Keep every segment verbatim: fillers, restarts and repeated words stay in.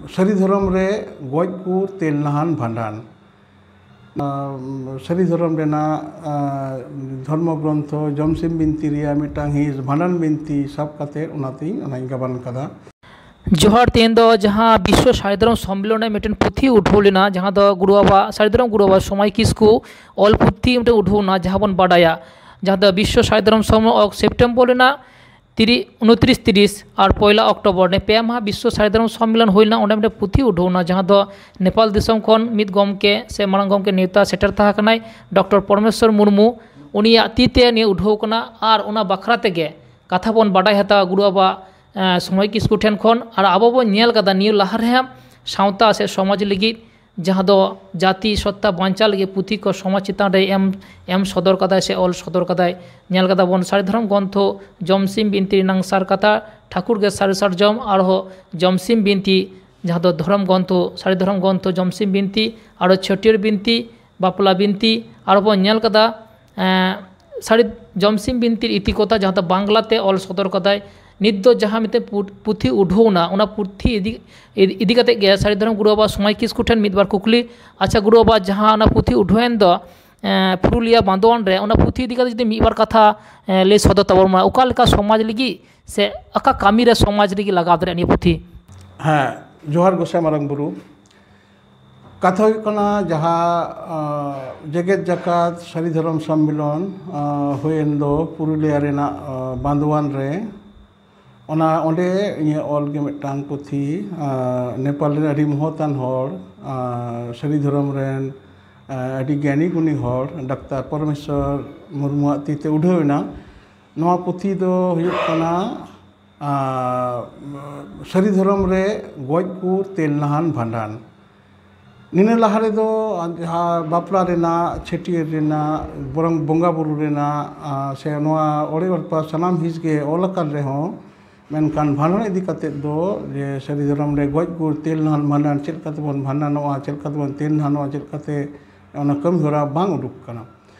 ᱥᱟᱹᱨᱤ ᱫᱷᱚᱨᱚᱢ ᱨᱮ ᱜᱚᱡ ᱜᱩᱨ ᱛᱮᱞ ᱱᱟᱦᱟᱱ ᱵᱷᱟᱸᱰᱟᱱ᱾ ᱟᱢ, ᱥᱟᱹᱨᱤ ᱫᱷᱚᱨᱚᱢ ᱨᱮᱱᱟᱜ, ᱟ, ᱫᱷᱚᱨᱢᱚ ᱜᱨᱚᱱᱛᱷᱚ ᱡᱚᱢᱥᱤᱢ ᱵᱤᱱᱛᱤ ᱨᱮᱭᱟᱜ ᱢᱤᱫᱴᱟᱝ ᱦᱤᱸᱥ ᱵᱷᱟᱸᱰᱟᱱ ᱵᱤᱱᱛᱤ ᱥᱟᱵ ᱠᱟᱛᱮ ᱚᱱᱟᱛᱤᱧ, ᱚᱱᱟᱧ ᱜᱟᱵᱟᱱ ᱠᱟᱫᱟ᱾ ᱡᱚᱦᱟᱨ᱾ ᱛᱮᱦᱮᱧ ᱫᱚ ᱡᱟᱦᱟᱸ ᱵᱤᱥᱥᱚ ᱥᱟᱹᱨᱤ ᱫᱷᱚᱨᱚᱢ ᱥᱚᱢᱢᱮᱞᱚᱱ ᱨᱮ ᱢᱤᱫᱴᱮᱱ ᱯᱩᱛᱷᱤ ᱩᱰᱷᱟᱹᱣ ᱞᱮᱱᱟ, ᱡᱟᱦᱟᱸ ᱫᱚ ᱜᱩᱨᱩ ᱵᱟᱵᱟ, ᱥᱟᱹᱨᱤ ᱫᱷᱚᱨᱚᱢ ᱜᱩᱨᱩ ᱵᱟᱵᱟ ᱥᱚᱢᱟᱭ ᱠᱤᱥᱠᱩ ᱚᱞ ᱯᱩᱛᱷᱤ ᱢᱤᱫᱴᱮᱱ ᱩᱰᱷᱟᱹᱣ ᱮᱱᱟ, ᱡᱟᱦᱟᱸ ᱵᱚᱱ ᱵᱟᱰᱟᱭᱟ, ᱡᱟᱦᱟᱸ ᱫᱚ ᱵᱤᱥᱥᱚ ᱥᱟᱹᱨᱤ ᱫᱷᱚᱨᱚᱢ ᱥᱚᱢᱢᱮᱞᱚᱱ ᱚᱠ-, ᱥᱮᱯᱴᱮᱢᱵᱚᱨ ᱨᱮᱱᱟᱜ ᱛᱤᱨᱤ-, ᱩᱱᱛᱨᱤᱥ ᱛᱤᱨᱤᱥ ᱟᱨ ᱯᱚᱭᱞᱟ ᱚᱠᱴᱳᱵᱚᱨ ᱨᱮ ᱯᱮ ᱢᱟᱦᱟ ᱵᱤᱥᱥᱚ ᱥᱟᱹᱨᱤ ᱫᱷᱚᱨᱚᱢ ᱥᱚᱢᱢᱮᱞᱚᱱ ᱦᱩᱭ ᱞᱮᱱᱟ᱾ ᱚᱸᱰᱮ ᱢᱤᱫᱴᱮᱱ ᱯᱩᱛᱷᱤ ᱩᱰᱷᱟᱹᱣ ᱮᱱᱟ, ᱡᱟᱦᱟᱸ ᱫᱚ ᱱᱮᱯᱟᱞ ᱫᱤᱥᱚᱢ ᱠᱷᱚᱱ ᱢᱤᱫ ᱜᱚᱢᱠᱮ ᱥᱮ ᱢᱟᱨᱟᱝ ᱜᱚᱢᱠᱮ ᱱᱮᱣᱛᱟ ᱥᱮᱴᱮᱨ ᱛᱟᱦᱮᱸ ᱠᱟᱱᱟᱭ, ᱰᱚᱠᱴᱚᱨ ᱯᱚᱨᱚᱢᱮᱥᱣᱚᱨ ᱢᱩᱨᱢᱩ᱾ ᱩᱱᱤᱭᱟᱜ ᱛᱤ ᱛᱮ ᱱᱤᱭᱟᱹ ᱩᱰᱷᱟᱹᱣ ᱠᱟᱱᱟ ᱟᱨ ᱚᱱᱟ ᱵᱟᱠᱷᱨᱟ ᱛᱮᱜᱮ ᱠᱟᱛᱷᱟ ᱵᱚᱱ ᱵᱟᱰᱟᱭ ᱦᱟᱛᱟᱣᱟ ᱜᱩᱨᱩ ᱵᱟᱵᱟ, ᱮᱸ, ᱥᱚᱢᱚᱭ ᱠᱤᱥᱠᱩ ᱴᱷᱮᱱ ᱠᱷᱚᱱ᱾ ᱟᱨ ᱟᱵᱚ ᱵᱚᱱ ᱧᱮᱞ ᱠᱟᱫᱟ ᱱᱤᱭᱟᱹ ᱞᱟᱦᱟ ᱨᱮᱦᱚᱸ ᱥᱟᱶᱛᱟ ᱥᱮ ᱥᱚᱢᱟᱡᱽ ᱞᱟᱹᱜᱤᱫ, ᱡᱟᱦᱟᱸ ᱫᱚ ᱡᱟᱹᱛᱤ ᱥᱚᱛᱛᱟ ᱵᱟᱧᱪᱟᱣ ᱞᱟᱹᱜᱤᱫ ᱯᱩᱛᱷᱤ ᱠᱚ ᱥᱚᱢᱟᱡᱽ ᱪᱮᱛᱟᱱ ᱨᱮ ᱮᱢ, ᱮᱢ ᱥᱚᱫᱚᱨ ᱠᱟᱫᱟᱭ ᱥᱮ ᱚᱞ ᱥᱚᱫᱚᱨ ᱠᱟᱫᱟᱭ᱾ ᱧᱮᱞ ᱠᱟᱫᱟ ᱵᱚᱱ ᱥᱟᱹᱨᱤ ᱫᱷᱚᱨᱚᱢ ᱜᱨᱚᱱᱛᱷᱚ ᱡᱚᱢᱥᱤᱢ ᱵᱤᱱᱛᱤ ᱨᱮᱱᱟᱝ ᱥᱟᱨ ᱠᱟᱛᱷᱟ, ᱴᱷᱟᱹᱠᱩᱨ ᱜᱮ ᱥᱟᱹᱨᱤ ᱥᱟᱨᱡᱚᱢ, ᱟᱨᱦᱚᱸ ᱡᱚᱢᱥᱤᱢ ᱵᱤᱱᱛᱤ, ᱡᱟᱦᱟᱸ ᱫᱚ ᱫᱷᱚᱨᱚᱢ ᱜᱨᱚᱱᱛᱷᱚ, ᱥᱟᱹᱨᱤ ᱫᱷᱚᱨᱚᱢ ᱜᱨᱚᱱᱛᱷᱚ ᱡᱚᱢᱥᱤᱢ ᱵᱤᱱᱛᱤ, ᱟᱨᱦᱚᱸ ᱪᱷᱟᱹᱴᱭᱟᱹᱨ ᱵᱤᱱᱛᱤ, ᱵᱟᱯᱞᱟ ᱵᱤᱱᱛᱤ, ᱟᱨᱦᱚᱸ ᱵᱚᱱ ᱧᱮᱞ ᱠᱟᱫᱟ, ᱮᱸ, ᱥᱟᱹᱨᱤ ᱡᱚᱢᱥᱤᱢ ᱵᱤᱱᱛᱤ ᱤᱛᱤ ᱠᱚᱛᱷᱟ, ᱡᱟᱦᱟᱸ ᱫᱚ ᱵᱟᱝᱞᱟ ᱛᱮ ᱚᱞ ᱥᱚᱫᱚᱨ ᱠᱟᱫᱟᱭ᱾ ᱱᱤᱛ ᱫᱚ ᱡᱟᱦᱟᱸ ᱢᱤᱫᱴᱮᱱ ᱯᱩ-, ᱯᱩᱛᱷᱤ ᱩᱰᱷᱟᱹᱣ ᱮᱱᱟ, ᱚᱱᱟ ᱯᱩᱛᱷᱤ ᱤᱫᱤ, ᱤᱫᱤ ᱠᱟᱛᱮ ᱜᱮ ᱥᱟᱹᱨᱤ ᱫᱷᱚᱨᱚᱢ ᱜᱩᱨᱩ ᱵᱟᱵᱟ ᱥᱚᱢᱟᱭ ᱠᱤᱥᱠᱩ ᱴᱷᱮᱱ ᱢᱤᱫ ᱵᱟᱨ ᱠᱩᱠᱞᱤ᱾ ᱟᱪᱪᱷᱟ ᱜᱩᱨᱩ ᱵᱟᱵᱟ, ᱡᱟᱦᱟᱸ ᱚᱱᱟ ᱯᱩᱛᱷᱤ ᱩᱰᱷᱟᱹᱣ ᱮᱱ ᱫᱚ, ᱮᱸ, ᱯᱩᱨᱩᱞᱤᱭᱟ ᱵᱟᱸᱫᱳᱣᱟᱱ ᱨᱮ, ᱚᱱᱟ ᱯᱩᱛᱷᱤ ᱤᱫᱤ ᱠᱟᱛᱮ ᱡᱩᱫᱤ ᱢᱤᱫ ᱵᱟᱨ ᱠᱟᱛᱷᱟ, ᱮᱸ, ᱞᱟᱹᱭ ᱥᱚᱫᱚᱨ ᱛᱟᱵᱚᱱ ᱢᱟ, ᱚᱠᱟ ᱞᱮᱠᱟ ᱥᱚᱢᱟᱡᱽ ᱞᱟᱹᱜᱤᱫ ᱥᱮ ᱚᱠᱟ ᱠᱟᱹᱢᱤ ᱨᱮ ᱥᱚᱢᱟᱡᱽ ᱞᱟᱹᱜᱤᱫ ᱞᱟᱜᱟᱣ ᱫᱟᱲᱮᱭᱟᱜᱼᱟ ᱱᱤᱭᱟᱹ ᱯᱩᱛᱷᱤ? ᱦᱮᱸ, ᱡᱚᱦᱟᱨ ᱜᱚᱸᱥᱟᱭ ᱢᱟᱨᱟᱝ ᱵᱩᱨᱩ᱾ ᱠᱟᱛᱷᱟ ᱦᱩᱭᱩᱜ ᱠᱟᱱᱟ, ᱡᱟᱦᱟᱸ, ᱟᱸ, ᱡᱮᱜᱮᱛ ᱡᱟᱠᱟᱛ ᱥᱟᱹᱨᱤ ᱫᱷᱚᱨᱚᱢ ᱥᱚᱢᱢᱮᱞᱚᱱ, ᱟᱸ, ᱦᱩᱭᱮᱱ ᱫᱚ ᱯᱩᱨᱩᱞᱤᱭᱟ ᱨᱮᱱᱟᱜ, ᱟᱸ, ᱵᱟᱸᱫᱳᱣᱟᱱ ᱨᱮ, ᱚᱱᱟ, ᱚᱸᱰᱮ ᱤᱧᱟᱹᱜ ᱚᱞ ᱜᱮ ᱢᱤᱫᱴᱟᱝ ᱯᱩᱛᱷᱤ, ᱟᱸ, ᱱᱮᱯᱟᱞ ᱨᱮᱱ ᱟᱹᱰᱤ ᱢᱚᱦᱚᱛᱟᱱ ᱦᱚᱲ, ᱟᱸ, ᱥᱟᱹᱨᱤ ᱫᱷᱚᱨᱚᱢ ᱨᱮᱱ, ᱟᱸ, ᱟᱹᱰᱤ ᱜᱮᱭᱟᱱᱤ ᱜᱩᱱᱤ ᱦᱚᱲ, ᱰᱟᱠᱛᱟᱨ ᱯᱚᱨᱚᱢᱮᱥᱣᱚᱨ ᱢᱩᱨᱢᱩᱣᱟᱜ ᱛᱤ ᱛᱮ ᱩᱰᱷᱟᱹᱣ ᱮᱱᱟ᱾ ᱱᱚᱣᱟ ᱯᱩᱛᱷᱤ ᱫᱚ ᱦᱩᱭᱩᱜ ᱠᱟᱱᱟ, ᱟᱨ ᱥᱟᱹᱨᱤ ᱫᱷᱚᱨᱚᱢ ᱨᱮ ᱜᱚᱡ ᱜᱩᱨ ᱛᱮᱞ ᱱᱟᱦᱟᱱ ᱵᱷᱟᱸᱰᱟᱱ᱾ ᱱᱤᱱᱟᱹ ᱞᱟᱦᱟ ᱨᱮᱫᱚ ᱡᱟᱦᱟᱸ ᱵᱟᱯᱞᱟ ᱨᱮᱱᱟᱜ, ᱪᱷᱟᱹᱴᱭᱟᱹᱨ ᱨᱮᱱᱟᱜ, ᱵᱚᱨᱚᱝ ᱵᱚᱸᱜᱟ ᱵᱩᱨᱩ ᱨᱮᱱᱟᱜ, ᱟᱨ ᱥᱮ ᱱᱚᱣᱟ ᱚᱲᱮ ᱚᱲᱯᱟ ᱥᱟᱱᱟᱢ ᱦᱤᱸᱥ ᱜᱮ ᱚᱞ ᱟᱠᱟᱱ ᱨᱮᱦᱚᱸ, ᱢᱮᱱᱠᱷᱟᱱ ᱵᱷᱟᱸᱰᱟᱱ ᱤᱫᱤ ᱠᱟᱛᱮᱫ ᱫᱚ, ᱡᱮ ᱥᱟᱹᱨᱤ ᱫᱷᱚᱨᱚᱢ ᱨᱮ ᱜᱚᱡ ᱜᱩᱨ ᱛᱮᱞ ᱱᱟᱦᱟᱱ ᱵᱷᱟᱸᱰᱟᱱ, ᱪᱮᱫ ᱞᱮᱠᱟ ᱛᱮᱵᱚᱱ ᱵᱷᱟᱸᱰᱟᱱᱚᱜᱼᱟ, ᱪᱮᱫ ᱞᱮᱠᱟ ᱛᱮᱵᱚᱱ ᱛᱮᱞ ᱱᱟᱦᱟᱱᱚᱜᱼᱟ, ᱪᱮᱫ ᱞᱮᱠᱟᱛᱮ ᱚᱱᱟ ᱠᱟᱹᱢᱤ ᱦᱚᱨᱟ ᱵᱟᱝ ᱩᱰᱩᱠ ᱟᱠᱟᱱᱟ᱾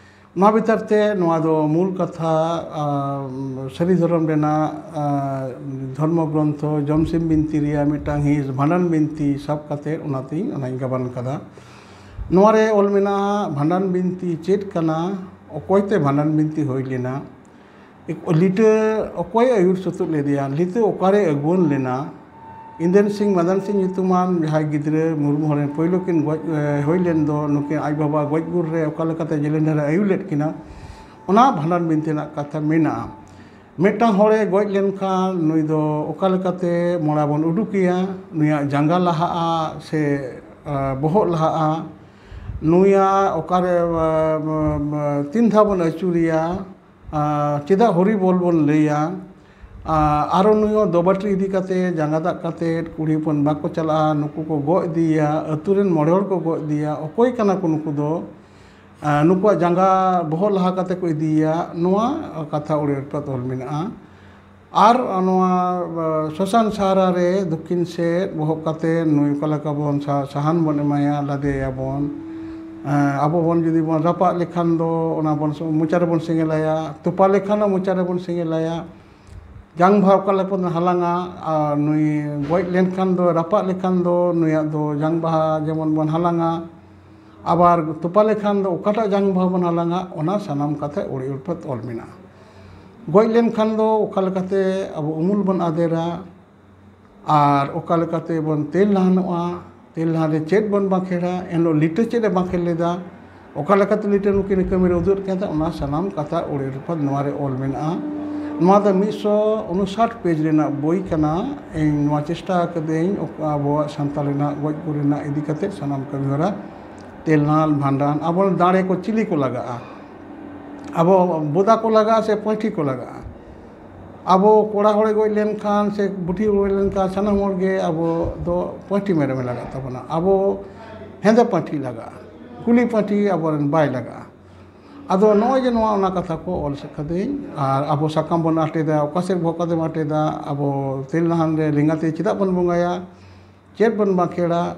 ᱱᱚᱣᱟ ᱵᱷᱤᱛᱟᱨ ᱛᱮ ᱱᱚᱣᱟ ᱫᱚ ᱢᱩᱞ ᱠᱟᱛᱷᱟ, ᱟᱨ ᱥᱟᱹᱨᱤ ᱫᱷᱚᱨᱚᱢ ᱨᱮᱱᱟᱜ, ᱟᱨ ᱫᱷᱚᱨᱢᱚ ᱜᱨᱚᱱᱛᱷᱚ ᱡᱚᱢᱥᱤᱢ ᱵᱤᱱᱛᱤ ᱨᱮᱭᱟᱜ ᱢᱤᱫᱴᱟᱝ ᱦᱤᱸᱥ ᱵᱷᱟᱸᱰᱟᱱ ᱵᱤᱱᱛᱤ ᱥᱟᱵ ᱠᱟᱛᱮ ᱚᱱᱟᱛᱤᱧ, ᱚᱱᱟᱧ ᱜᱟᱵᱟᱱ ᱠᱟᱫᱟ᱾ ᱱᱚᱣᱟ ᱨᱮ ᱚᱞ ᱢᱮᱱᱟᱜᱼᱟ, ᱵᱷᱟᱸᱰᱟᱱ ᱵᱤᱱᱛᱤ ᱪᱮᱫ ᱠᱟᱱᱟ, ᱚᱠᱚᱭ ᱛᱮ ᱵᱷᱟᱸᱰᱟᱱ ᱵᱤᱱᱛᱤ ᱦᱩᱭ ᱞᱮᱱᱟ, ᱞᱤᱴᱟᱹ ᱚᱠᱚᱭ ᱟᱹᱭᱩᱨ ᱥᱩᱛᱩᱜ ᱞᱮᱫᱮᱭᱟ, ᱞᱤᱴᱟᱹ ᱚᱠᱟᱨᱮ ᱟᱹᱜᱩᱣᱟᱹᱱ ᱞᱮᱱᱟ, ᱤᱱᱫᱚᱨ ᱥᱤᱝ ᱢᱟᱫᱟᱱ ᱥᱤᱝ ᱧᱩᱛᱩᱢᱟᱱ ᱡᱟᱦᱟᱸᱭ ᱜᱤᱫᱽᱨᱟᱹ ᱢᱩᱨᱢᱩ ᱦᱚᱲ ᱨᱮᱱ ᱯᱳᱭᱞᱳ ᱠᱤᱱ ᱜᱚᱡ, ᱮ, ᱦᱩᱭ ᱞᱮᱱ ᱫᱚ, ᱱᱩᱠᱤᱱ ᱟᱡ ᱵᱟᱵᱟ ᱜᱚᱡ ᱜᱩᱨ ᱨᱮ ᱚᱠᱟ ᱞᱮᱠᱟᱛᱮ ᱡᱮᱞᱮᱧ ᱰᱟᱦᱟᱨᱮ ᱟᱹᱭᱩᱨ ᱞᱮᱫ ᱠᱤᱱᱟ, ᱚᱱᱟ ᱵᱷᱟᱸᱰᱟᱱ ᱵᱤᱱᱛᱤ ᱨᱮᱱᱟᱜ ᱠᱟᱛᱷᱟ ᱢᱮᱱᱟᱜᱼᱟ᱾ ᱢᱤᱫᱴᱟᱝ ᱦᱚᱲᱮ ᱜᱚᱡ ᱞᱮᱱᱠᱷᱟᱱ ᱱᱩᱭ ᱫᱚ ᱚᱠᱟ ᱞᱮᱠᱟᱛᱮ ᱢᱚᱲᱟ ᱵᱚᱱ ᱩᱰᱩᱠᱮᱭᱟ, ᱱᱩᱭᱟᱜ ᱡᱟᱸᱜᱟ ᱞᱟᱦᱟᱜᱼᱟ ᱥᱮ, ᱟ, ᱵᱚᱦᱚᱜ ᱞᱟᱦᱟᱜᱼᱟ, ᱱᱩᱭᱟᱜ ᱚᱠᱟᱨᱮ, ᱟ, ᱟ, ᱟ, ᱛᱤᱱ ᱫᱷᱟᱣ ᱵᱚᱱ ᱟᱹᱪᱩᱨᱮᱭᱟ, ᱟᱨ ᱪᱮᱫᱟᱜ ᱦᱚᱨᱤ ᱵᱚᱞ ᱵᱚᱱ ᱞᱟᱹᱭᱟ? ᱟᱨ ᱟᱨᱚ ᱱᱩᱭ ᱦᱚᱸ ᱫᱚᱵᱟᱴᱨᱤ ᱤᱫᱤ ᱠᱟᱛᱮ, ᱡᱟᱸᱜᱟ ᱫᱟᱜ ᱠᱟᱛᱮ, ᱠᱩᱲᱤ ᱦᱚᱯᱚᱱ ᱵᱟᱠᱚ ᱪᱟᱞᱟᱜᱼᱟ, ᱱᱩᱠᱩ ᱠᱚ ᱜᱚᱜ ᱤᱫᱤᱭᱮᱭᱟ, ᱟᱹᱛᱩ ᱨᱮᱱ ᱢᱚᱬᱮ ᱦᱚᱲ ᱠᱚ ᱜᱚᱜ ᱤᱫᱤᱭᱮᱭᱟ᱾ ᱚᱠᱚᱭ ᱠᱟᱱᱟ ᱠᱚ ᱱᱩᱠᱩ ᱫᱚ? ᱟᱨ ᱱᱩᱠᱩᱣᱟᱜ ᱡᱟᱸᱜᱟ ᱵᱚᱦᱚᱜ ᱞᱟᱦᱟ ᱠᱟᱛᱮ ᱠᱚ ᱤᱫᱤᱭᱮᱭᱟ, ᱱᱚᱣᱟ ᱠᱟᱛᱷᱟ ᱩᱲᱤ ᱩᱲᱯᱟᱹᱛ ᱚᱞ ᱢᱮᱱᱟᱜᱼᱟ᱾ ᱟᱨ ᱱᱚᱣᱟ, ᱟ, ᱥᱚᱥᱟᱱ ᱥᱟᱦᱟᱨᱟ ᱨᱮ ᱫᱚᱠᱠᱷᱤᱱ ᱥᱮᱫ ᱵᱚᱦᱚᱜ ᱠᱟᱛᱮ ᱱᱩᱭ ᱚᱠᱟ ᱞᱮᱠᱟ ᱵᱚᱱ ᱥᱟ-, ᱥᱟᱦᱟᱱ ᱵᱚᱱ ᱮᱢᱟᱭᱟ, ᱞᱟᱫᱮᱭᱟᱵᱚᱱ᱾ ᱟ, ᱟᱵᱚ ᱵᱚᱱ ᱡᱩᱫᱤ ᱵᱚᱱ ᱨᱟᱯᱟᱜ ᱞᱮᱠᱷᱟᱱ ᱫᱚ ᱚᱱᱟ ᱵᱚᱱ ᱥᱚ-, ᱢᱚᱪᱟ ᱨᱮᱵᱚᱱ ᱥᱮᱸᱜᱮᱞᱟᱭᱟ, ᱛᱚᱯᱟ ᱞᱮᱠᱷᱟᱱ ᱦᱚᱸ ᱢᱚᱪᱟ ᱨᱮᱵᱚᱱ ᱥᱮᱸᱜᱮᱞᱟᱭᱟ᱾ ᱡᱟᱝ ᱵᱟᱦᱟ ᱚᱠᱟ ᱞᱮᱠᱟ ᱵᱚᱱ ᱦᱟᱞᱟᱝᱟ, ᱟᱨ ᱱᱩᱭ ᱜᱚᱡ ᱞᱮᱱᱠᱷᱟᱱ ᱫᱚ, ᱨᱟᱯᱟᱜ ᱞᱮᱠᱷᱟᱱ ᱫᱚ ᱱᱩᱭᱟᱜ ᱫᱚ ᱡᱟᱝ ᱵᱟᱦᱟ ᱡᱮᱢᱚᱱ ᱵᱚᱱ ᱦᱟᱞᱟᱝᱟ, ᱟᱵᱟᱨ ᱛᱚᱯᱟ ᱞᱮᱠᱷᱟᱱ ᱫᱚ ᱚᱠᱟᱴᱟᱜ ᱡᱟᱝ ᱵᱟᱦᱟ ᱵᱚᱱ ᱦᱟᱞᱟᱝᱟ, ᱚᱱᱟ ᱥᱟᱱᱟᱢ ᱠᱟᱛᱷᱟ ᱩᱲᱤ ᱩᱲᱯᱟᱹᱛ ᱚᱞ ᱢᱮᱱᱟᱜᱼᱟ᱾ ᱜᱚᱡ ᱞᱮᱱᱠᱷᱟᱱ ᱫᱚ ᱚᱠᱟ ᱞᱮᱠᱟᱛᱮ ᱟᱵᱚ ᱩᱢᱩᱞ ᱵᱚᱱ ᱟᱫᱮᱨᱟ, ᱟᱨ ᱚᱠᱟ ᱞᱮᱠᱟᱛᱮ ᱵᱚᱱ ᱛᱮᱞ ᱞᱟᱦᱟᱱᱚᱜᱼᱟ, ᱛᱮᱞ ᱞᱟᱦᱟᱱ ᱨᱮ ᱪᱮᱫ ᱵᱚᱱ ᱵᱟᱸᱠᱷᱮᱲᱟ, ᱮᱱᱦᱤᱞᱳᱜ ᱞᱤᱴᱟᱹ ᱪᱮᱫ ᱮ ᱵᱟᱸᱠᱷᱮᱲ ᱞᱮᱫᱟ, ᱚᱠᱟ ᱞᱮᱠᱟᱛᱮ ᱞᱤᱴᱟᱹ ᱱᱩᱠᱤᱱ ᱠᱟᱹᱢᱤ ᱨᱮ ᱩᱫᱩᱜ ᱠᱟᱱ ᱛᱟᱦᱮᱸᱫ, ᱚᱱᱟ ᱥᱟᱱᱟᱢ ᱠᱟᱛᱷᱟ ᱩᱲᱤ ᱩᱲᱯᱟᱹᱛ ᱱᱚᱣᱟ ᱨᱮ ᱚᱞ ᱢᱮᱱᱟᱜᱼᱟ᱾ ᱱᱚᱣᱟ ᱫᱚ ᱢᱤᱫ ᱥᱚ ᱩᱱᱩᱥᱟᱴ ᱯᱮᱡᱽ ᱨᱮᱱᱟᱜ ᱵᱳᱭ ᱠᱟᱱᱟ᱾ ᱤᱧ ᱱᱚᱣᱟ ᱪᱮᱥᱴᱟ ᱟᱠᱟᱫᱟᱹᱧ ᱚᱠ-, ᱟᱵᱚᱣᱟᱜ ᱥᱟᱱᱛᱟᱲ ᱨᱮᱱᱟᱜ ᱜᱚᱡ ᱜᱩᱨ ᱨᱮᱱᱟᱜ ᱤᱫᱤ ᱠᱟᱛᱮᱫ ᱥᱟᱱᱟᱢ ᱠᱟᱹᱢᱤ ᱦᱚᱨᱟ, ᱛᱮᱞ ᱞᱟᱦᱟᱱ, ᱵᱷᱟᱸᱰᱟᱱ, ᱟᱵᱚ ᱫᱟᱲᱮ ᱠᱚ ᱪᱤᱞᱤ ᱠᱚ ᱞᱟᱜᱟᱜᱼᱟ, ᱟᱵᱚ ᱵᱚᱫᱟ ᱠᱚ ᱞᱟᱜᱟᱜᱼᱟ ᱥᱮ ᱯᱟᱹᱴᱷᱤ ᱠᱚ ᱞᱟᱜᱟᱜᱼᱟ? ᱟᱵᱚ ᱠᱚᱲᱟ ᱦᱚᱲᱮ ᱜᱚᱡ ᱞᱮᱱᱠᱷᱟᱱ ᱥᱮ ᱵᱩᱰᱷᱤ ᱦᱚᱲᱮ ᱜᱚᱡ ᱞᱮᱱᱠᱷᱟᱱ ᱥᱟᱱᱟᱢ ᱦᱚᱲ ᱜᱮ ᱟᱵᱚ ᱫᱚ ᱯᱟᱹᱴᱷᱤ ᱢᱮᱨᱚᱢᱮ ᱞᱟᱜᱟᱜ ᱛᱟᱵᱚᱱᱟ, ᱟᱵᱚ ᱦᱮᱸᱫᱮ ᱯᱟᱹᱴᱷᱤ ᱞᱟᱜᱟᱜᱼᱟ, ᱠᱩᱞᱤ ᱯᱟᱹᱴᱷᱤ ᱟᱵᱚᱨᱮᱱ ᱵᱟᱭ ᱞᱟᱜᱟᱜᱼᱟ᱾ ᱟᱫᱚ ᱱᱚᱜᱼᱚᱭ ᱡᱮ ᱱᱚᱣᱟ ᱚᱱᱟ ᱠᱟᱛᱷᱟ ᱠᱚ ᱚᱞ ᱥᱟᱠᱟᱫᱟᱹᱧ, ᱟᱨ ᱟᱵᱚ ᱥᱟᱠᱟᱢ ᱵᱚᱱ ᱟᱴᱮᱫᱟ, ᱚᱠᱟ ᱥᱮᱫ ᱵᱚᱦᱚᱜ ᱠᱟᱛᱮᱢ ᱟᱴᱮᱫᱟ, ᱟᱵᱚ ᱛᱮᱞ ᱞᱟᱦᱟᱱ ᱨᱮ ᱞᱮᱸᱜᱟ ᱛᱤ ᱪᱮᱫᱟᱜ ᱵᱚᱱ ᱵᱚᱸᱜᱟᱭᱟ, ᱪᱮᱫ ᱵᱚᱱ ᱵᱟᱸᱠᱷᱮᱲᱟ,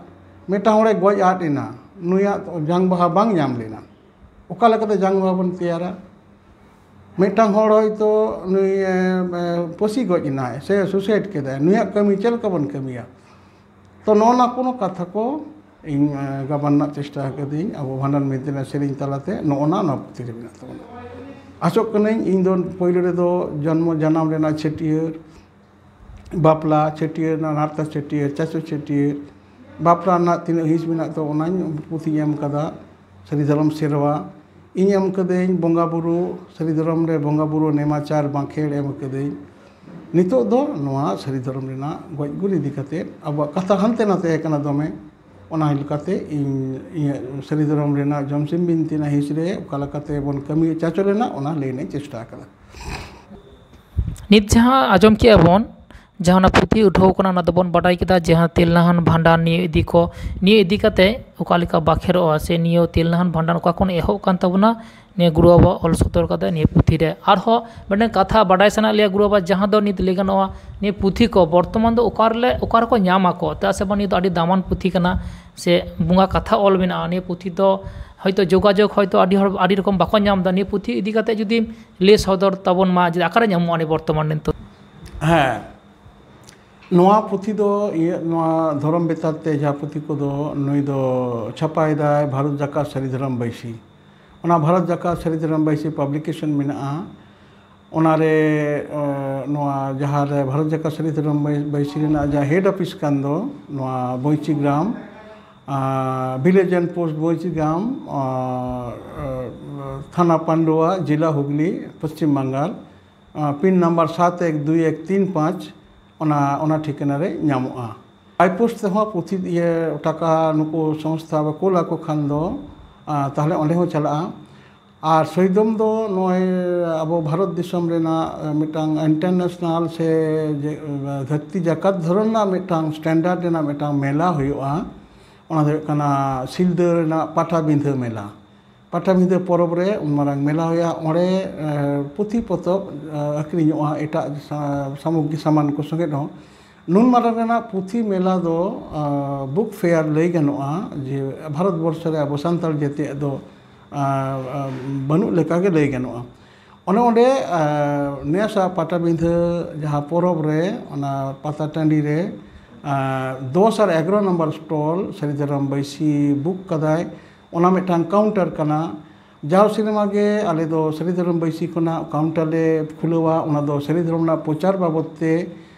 ᱢᱤᱫᱴᱟᱝ ᱦᱚᱲᱮ ᱜᱚᱡ ᱟᱫ ᱮᱱᱟ, ᱱᱩᱭᱟᱜ ᱡᱟᱝ ᱵᱟᱦᱟ ᱵᱟᱝ ᱧᱟᱢ ᱞᱮᱱᱟ, ᱚᱠᱟ ᱞᱮᱠᱟᱛᱮ ᱡᱟᱝ ᱵᱟᱵᱚᱱ ᱛᱮᱭᱟᱨᱟ? ᱢᱤᱫᱴᱟᱝ ᱦᱚᱲ ᱦᱚᱭᱛᱳ ᱱᱩᱭ ᱮ, ᱮ, ᱯᱟᱹᱥᱤ ᱜᱚᱡ ᱮᱱᱟᱭ ᱥᱮ ᱥᱩᱥᱟᱭᱤᱰ ᱠᱮᱫᱟᱭ, ᱱᱩᱭᱟᱜ ᱠᱟᱹᱢᱤ ᱪᱮᱫ ᱞᱮᱠᱟ ᱵᱚᱱ ᱠᱟᱹᱢᱤᱭᱟ? ᱛᱚ ᱱᱚᱜᱼᱚ ᱱᱟ ᱠᱚᱱᱚ ᱠᱟᱛᱷᱟ ᱠᱚ ᱤᱧ ᱮ, ᱜᱟᱵᱟᱱ ᱨᱮᱱᱟᱜ ᱪᱮᱥᱴᱟ ᱟᱠᱟᱫᱟᱹᱧ᱾ ᱟᱵᱚ ᱵᱷᱟᱸᱰᱟᱱ ᱢᱮᱱᱛᱮᱱᱟᱜ ᱥᱮᱨᱮᱧ ᱛᱟᱞᱟᱛᱮ ᱱᱚᱜᱼᱚ ᱱᱟ ᱱᱚᱣᱟ ᱯᱩᱛᱷᱤ ᱨᱮ ᱢᱮᱱᱟᱜ ᱛᱟᱵᱚᱱᱟ᱾ ᱟᱥᱚᱜ ᱠᱟᱹᱱᱟᱹᱧ ᱤᱧ ᱫᱚ ᱯᱳᱭᱞᱳ ᱨᱮᱫᱚ ᱡᱚᱱᱢᱚ ᱡᱟᱱᱟᱢ ᱨᱮᱱᱟᱜ ᱪᱷᱟᱹᱴᱭᱟᱹᱨ, ᱵᱟᱯᱞᱟ ᱪᱷᱟᱹᱴᱭᱟᱹᱨ, ᱱᱟᱨᱛᱟ ᱪᱷᱟᱹᱴᱭᱟᱹᱨ, ᱪᱟᱪᱳ ᱪᱷᱟᱹᱴᱭᱟᱹᱨ, ᱵᱟᱯᱞᱟ ᱨᱮᱱᱟᱜ ᱛᱤᱱᱟᱹᱜ ᱦᱤᱸᱥ ᱢᱮᱱᱟᱜ ᱛᱚ ᱚᱱᱟᱧ ᱯᱩᱛᱷᱤᱧ ᱮᱢ ᱠᱟᱫᱟ᱾ ᱥᱟᱹᱨᱤ ᱫᱷᱚᱨᱚᱢ ᱥᱮᱨᱣᱟ ᱤᱧ ᱮᱢ ᱠᱟᱹᱫᱟᱹᱧ, ᱵᱚᱸᱜᱟ ᱵᱩᱨᱩ, ᱥᱟᱹᱨᱤ ᱫᱷᱚᱨᱚᱢ ᱨᱮ ᱵᱚᱸᱜᱟ ᱵᱩᱨᱩ ᱱᱮᱢᱟᱪᱟᱨ ᱵᱟᱸᱠᱷᱮᱲ ᱮᱢ ᱠᱟᱹᱫᱟᱹᱧ᱾ ᱱᱤᱛᱚᱜ ᱫᱚ ᱱᱚᱣᱟ ᱥᱟᱹᱨᱤ ᱫᱷᱚᱨᱚᱢ ᱨᱮᱱᱟᱜ ᱜᱚᱡ ᱜᱩᱨ ᱤᱫᱤ ᱠᱟᱛᱮ ᱟᱵᱚᱣᱟᱜ ᱠᱟᱛᱷᱟ ᱦᱟᱱᱛᱮ ᱱᱟᱛᱮ ᱟᱠᱟᱱᱟ ᱫᱚᱢᱮ, ᱚᱱᱟ ᱞᱮᱠᱟᱛᱮ ᱤᱧ ᱤᱧᱟᱹᱜ ᱥᱟᱹᱨᱤ ᱫᱷᱚᱨᱚᱢ ᱨᱮᱱᱟᱜ ᱡᱚᱢᱥᱤᱢ ᱵᱤᱱᱛᱤ ᱨᱮᱱᱟᱜ ᱦᱤᱸᱥ ᱨᱮ ᱚᱠᱟ ᱞᱮᱠᱟᱛᱮ ᱵᱚᱱ ᱠᱟᱹᱢᱤ ᱪᱟᱪᱚ ᱞᱮᱱᱟ ᱚᱱᱟ ᱞᱟᱹᱭ ᱨᱮᱱᱟᱜ ᱤᱧ ᱪᱮᱥᱴᱟ ᱟᱠᱟᱫᱟ᱾ ᱱᱤᱛ ᱡᱟᱦᱟᱸ ᱟᱸᱡᱚᱢ ᱠᱮᱜᱼᱟ ᱵᱚᱱ, ᱡᱟᱦᱟᱸ ᱚᱱᱟ ᱯᱩᱛᱷᱤ ᱩᱰᱷᱟᱹᱣ ᱠᱟᱱᱟ, ᱚᱱᱟ ᱫᱚᱵᱚᱱ ᱵᱟᱰᱟᱭ ᱠᱮᱫᱟ ᱡᱟᱦᱟᱸ ᱛᱤᱞᱱᱟᱦᱟᱱ ᱵᱷᱟᱸᱰᱟᱱ ᱱᱤᱭᱟᱹ ᱤᱫᱤ ᱠᱚ, ᱱᱤᱭᱟᱹ ᱤᱫᱤ ᱠᱟᱛᱮ ᱚᱠᱟ ᱞᱮᱠᱟ ᱵᱟᱠᱷᱮᱨᱚᱜᱼᱟ ᱥᱮ ᱱᱤᱭᱟᱹ ᱛᱤᱞᱱᱟᱦᱟᱱ ᱵᱷᱟᱸᱰᱟᱱ ᱚᱠᱟ ᱠᱷᱚᱱ ᱮᱦᱚᱵ ᱠᱟᱱ ᱛᱟᱵᱚᱱᱟ, ᱱᱤᱭᱟᱹ ᱜᱩᱨᱩ ᱵᱟᱵᱟ ᱚᱞ ᱥᱚᱫᱚᱨ ᱠᱟᱫᱟ ᱱᱤᱭᱟᱹ ᱯᱩᱛᱷᱤ ᱨᱮ᱾ ᱟᱨᱦᱚᱸ ᱢᱤᱫᱴᱮᱱ ᱠᱟᱛᱷᱟ ᱵᱟᱰᱟᱭ ᱥᱟᱱᱟᱭᱮᱫ ᱞᱮᱭᱟ ᱜᱩᱨᱩ ᱵᱟᱵᱟ, ᱡᱟᱦᱟᱸ ᱫᱚ ᱱᱤᱛ ᱞᱟᱹᱭ ᱜᱟᱱᱚᱜᱼᱟ ᱱᱤᱭᱟᱹ ᱯᱩᱛᱷᱤ ᱠᱚ ᱵᱚᱨᱛᱚᱢᱟᱱ ᱫᱚ ᱚᱠᱟ ᱨᱮᱞᱮ, ᱚᱠᱟ ᱨᱮᱠᱚ ᱧᱟᱢ ᱟᱠᱚ? ᱪᱮᱫᱟᱜ ᱥᱮ ᱵᱟᱝ ᱱᱤᱭᱟᱹ ᱫᱚ ᱟᱹᱰᱤ ᱫᱟᱢᱟᱱ ᱯᱩᱛᱷᱤ ᱠᱟᱱᱟ ᱥᱮ ᱵᱚᱸᱜᱟ ᱠᱟᱛᱷᱟ ᱚᱞ ᱢᱮᱱᱟᱜᱼᱟ᱾ ᱱᱤᱭᱟᱹ ᱯᱩᱛᱷᱤ ᱫᱚ ᱦᱚᱭᱛᱳ ᱡᱳᱜᱟᱡᱳᱜᱽ ᱦᱚᱭᱛᱳ ᱟᱹᱰᱤ ᱦᱚᱲ ᱟᱹᱰᱤ ᱨᱚᱠᱚᱢ ᱵᱟᱠᱚ ᱧᱟᱢ ᱮᱫᱟ᱾ ᱱᱤᱭᱟᱹ ᱯᱩᱛᱷᱤ ᱤᱫᱤ ᱠᱟᱛᱮ ᱡᱩᱫᱤ ᱞᱟᱹᱭ ᱥᱚᱫᱚᱨ ᱛᱟᱵᱚᱱ ᱢᱟ ᱡᱮ ᱚᱠᱟᱨᱮ ᱧᱟᱢᱚᱜᱼᱟ ᱱᱤᱭᱟᱹ ᱵᱚᱨᱛᱚᱢᱟᱱ ᱱᱤᱛᱚᱜ? ᱦᱮᱸ, ᱱᱚᱣᱟ ᱯᱩᱛᱷᱤ ᱫᱚ ᱤᱭᱟᱹ, ᱱᱚᱣᱟ ᱫᱷᱚᱨᱚᱢ ᱵᱮᱛᱟᱨ ᱛᱮ ᱡᱟᱦᱟᱸ ᱯᱩᱛᱷᱤ ᱠᱚᱫᱚ ᱱᱩᱭ ᱫᱚ ᱪᱷᱟᱯᱟᱭᱮᱫᱟᱭ ᱵᱷᱟᱨᱚᱛ ᱡᱟᱠᱟᱛ ᱥᱟᱹᱨᱤ ᱫᱷᱚᱨᱚᱢ ᱵᱟᱹᱭᱥᱤ᱾ ᱚᱱᱟ ᱵᱷᱟᱨᱚᱛ ᱡᱟᱠᱟᱛ ᱥᱟᱹᱨᱤ ᱫᱷᱚᱨᱚᱢ ᱵᱟᱹᱭᱥᱤ ᱯᱟᱵᱽᱞᱤᱠᱮᱥᱚᱱ ᱢᱮᱱᱟᱜᱼᱟ᱾ ᱚᱱᱟᱨᱮ ᱮ, ᱱᱚᱣᱟ ᱡᱟᱦᱟᱸ ᱨᱮ ᱵᱷᱟᱨᱚᱛ ᱡᱟᱠᱟᱛ ᱥᱟᱹᱨᱤ ᱫᱷᱚᱨᱚᱢ ᱵᱟᱹᱭ- ᱵᱟᱹᱭᱥᱤ ᱨᱮᱱᱟᱜ ᱡᱟᱦᱟᱸ ᱦᱮᱰ ᱚᱯᱷᱤᱥ ᱠᱟᱱ ᱫᱚ ᱱᱚᱣᱟ ᱵᱚᱸᱭᱪᱤ ᱜᱨᱟᱢ, ᱟᱨ ᱵᱷᱤᱞᱮᱡᱽ ᱮᱱᱰ ᱯᱳᱥᱴ ᱵᱚᱸᱭᱪᱤ ᱜᱨᱟᱢ, ᱟᱨ, ᱟᱨ, ᱛᱷᱟᱱᱟ ᱯᱟᱱᱰᱩᱣᱟ, ᱡᱮᱞᱟ ᱦᱩᱜᱽᱞᱤ, ᱯᱚᱥᱪᱤᱢ ᱵᱟᱝᱜᱟᱞ, ᱟᱨ ᱯᱤᱱ ᱱᱟᱢᱵᱟᱨ ᱥᱟᱛ ᱮᱠ ᱫᱩᱭ ᱮᱠ ᱛᱤᱱ ᱯᱟᱸᱪ, ᱚᱱᱟ ᱚᱱᱟ ᱴᱷᱤᱠᱟᱹᱱᱟ ᱨᱮ ᱧᱟᱢᱚᱜᱼᱟ᱾ ᱵᱟᱭ ᱯᱳᱥᱴ ᱛᱮᱦᱚᱸ ᱯᱩᱛᱷᱤ ᱤᱭᱟᱹ ᱴᱟᱠᱟ ᱱᱩᱠᱩ ᱥᱚᱝᱥᱛᱷᱟ ᱵᱟ ᱠᱳᱞ ᱟᱠᱚ ᱠᱷᱟᱱ ᱫᱚ ᱟᱨ ᱛᱟᱦᱚᱞᱮ ᱚᱸᱰᱮ ᱦᱚᱸ ᱪᱟᱞᱟᱜᱼᱟ᱾ ᱟᱨ ᱥᱚᱭᱫᱚᱢ ᱫᱚ ᱱᱚᱜᱼᱚᱭ ᱟᱵᱚ ᱵᱷᱟᱨᱚᱛ ᱫᱤᱥᱚᱢ ᱨᱮᱱᱟᱜ ᱢᱤᱫᱴᱟᱝ ᱤᱱᱴᱟᱨᱱᱮᱥᱱᱟᱞ ᱥᱮ ᱡᱮ ᱫᱷᱟᱹᱨᱛᱤ ᱡᱟᱠᱟᱛ ᱫᱷᱚᱨᱚᱱ ᱨᱮᱱᱟᱜ ᱢᱤᱫᱴᱟᱝ ᱥᱴᱮᱱᱰᱟᱨᱰ ᱨᱮᱱᱟᱜ ᱢᱤᱫᱴᱟᱝ ᱢᱮᱞᱟ ᱦᱩᱭᱩᱜᱼᱟ᱾ ᱚᱱᱟ ᱫᱚ ᱦᱩᱭᱩᱜ ᱠᱟᱱᱟ ᱥᱤᱞᱫᱟᱹ ᱨᱮᱱᱟᱜ ᱯᱟᱴᱟᱵᱤᱸᱫᱷᱟᱹ ᱢᱮᱞᱟ᱾ ᱯᱟᱴᱟᱵᱤᱸᱫᱷᱟᱹ ᱯᱚᱨᱚᱵᱽ ᱨᱮ ᱩᱱ ᱢᱟᱨᱟᱝ ᱢᱮᱞᱟ ᱦᱩᱭᱩᱜᱼᱟ᱾ ᱚᱸᱰᱮ ᱮ, ᱯᱩᱛᱷᱤ ᱯᱚᱛᱚᱵ ᱮ, ᱟᱹᱠᱷᱨᱤᱧᱚᱜᱼᱟ, ᱮᱴᱟᱜ ᱥᱟ- ᱥᱟᱢᱚᱜᱽᱨᱤ ᱥᱟᱢᱟᱱ ᱠᱚ ᱥᱚᱸᱜᱮ ᱦᱚᱸ᱾ ᱱᱩᱱ ᱢᱟᱨᱟᱝ ᱨᱮᱱᱟᱜ ᱯᱩᱛᱷᱤ ᱢᱮᱞᱟ ᱫᱚ ᱵᱩᱠ ᱯᱷᱮᱭᱟᱨ ᱞᱟᱹᱭ ᱜᱟᱱᱚᱜᱼᱟ ᱡᱮ ᱵᱷᱟᱨᱚᱛ ᱵᱚᱨᱥᱚ ᱨᱮ ᱟᱵᱚ ᱥᱟᱱᱛᱟᱲ ᱡᱟᱹᱛᱤᱭᱟᱜ ᱫᱚ ᱟᱨ, ᱟᱨ ᱵᱟᱹᱱᱩᱜ ᱞᱮᱠᱟᱜᱮ ᱞᱟᱹᱭ ᱜᱟᱱᱚᱜᱼᱟ᱾ ᱚᱱᱮ ᱚᱸᱰᱮ, ᱟᱨ ᱱᱮᱥᱟᱜ ᱯᱟᱴᱟᱵᱤᱸᱫᱷᱟᱹ ᱡᱟᱦᱟᱸ ᱯᱚᱨᱚᱵᱽ ᱨᱮ, ᱚᱱᱟ ᱯᱟᱛᱟ ᱴᱟᱺᱰᱤ ᱨᱮ, ᱟᱨ ᱫᱚᱥ ᱟᱨ ᱮᱜᱟᱨᱚ ᱱᱚᱢᱵᱚᱨ ᱥᱴᱚᱞ ᱥᱟᱹᱨᱤ ᱫᱷᱚᱨᱚᱢ ᱵᱟᱹᱭᱥᱤ ᱵᱩᱠ ᱠᱟᱫᱟᱭ᱾ ᱚᱱᱟ ᱢᱤᱫᱴᱟᱝ ᱠᱟᱣᱩᱱᱴᱟᱨ ᱠᱟᱱᱟ᱾ ᱡᱟᱣ ᱥᱤᱱᱮᱢᱟ ᱜᱮ ᱟᱞᱮ ᱫᱚ ᱥᱟᱹᱨᱤ ᱫᱷᱚᱨᱚᱢ ᱵᱟᱹᱭᱥᱤ ᱠᱷᱚᱱᱟᱜ ᱠᱟᱣᱩᱱᱴᱟᱨ ᱞᱮ ᱠᱷᱩᱞᱟᱹᱣᱟ᱾ ᱚᱱᱟ ᱫᱚ ᱥᱟᱹᱨᱤ ᱫᱷᱚᱨᱚᱢ ᱨᱮᱱᱟᱜ ᱯᱨᱚᱪᱟᱨ ᱵᱟᱵᱚᱫ ᱛᱮ